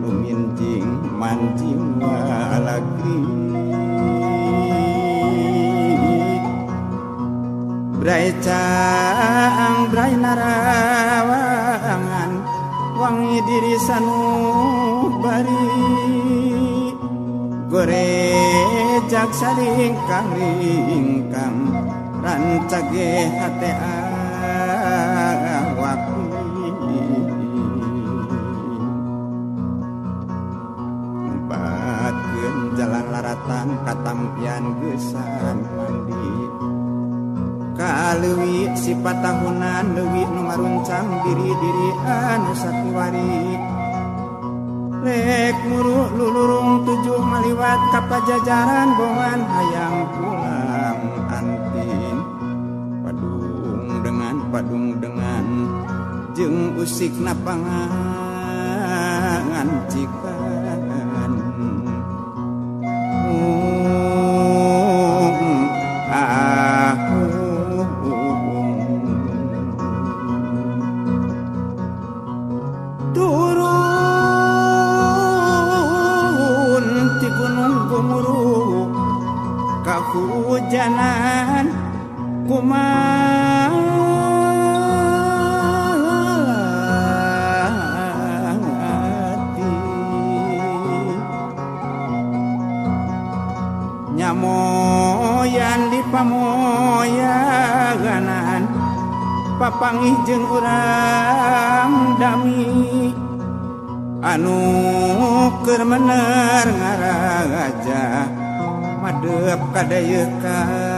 Luminjing manjing walagri Brai caang brai narawangan wangi diri sanubari gorejak salingkang-lingkang rancage hate awak empatkeun jalan laratan katampian geusan mandi kaleuwi sifat tahunan leuwih nu maruncang diri-diri anu sakiwari rek muru lulurung tujuh maliwat ka pajajaran bongan hayang pulang antin padung dengan jeung usik napangan cikan turun ti gunung gumuruh kahujanan kumalati nyamoyan di pamoyaganan papangih jeung urang dami anu keur mener ngaraja madep kadayeuh ka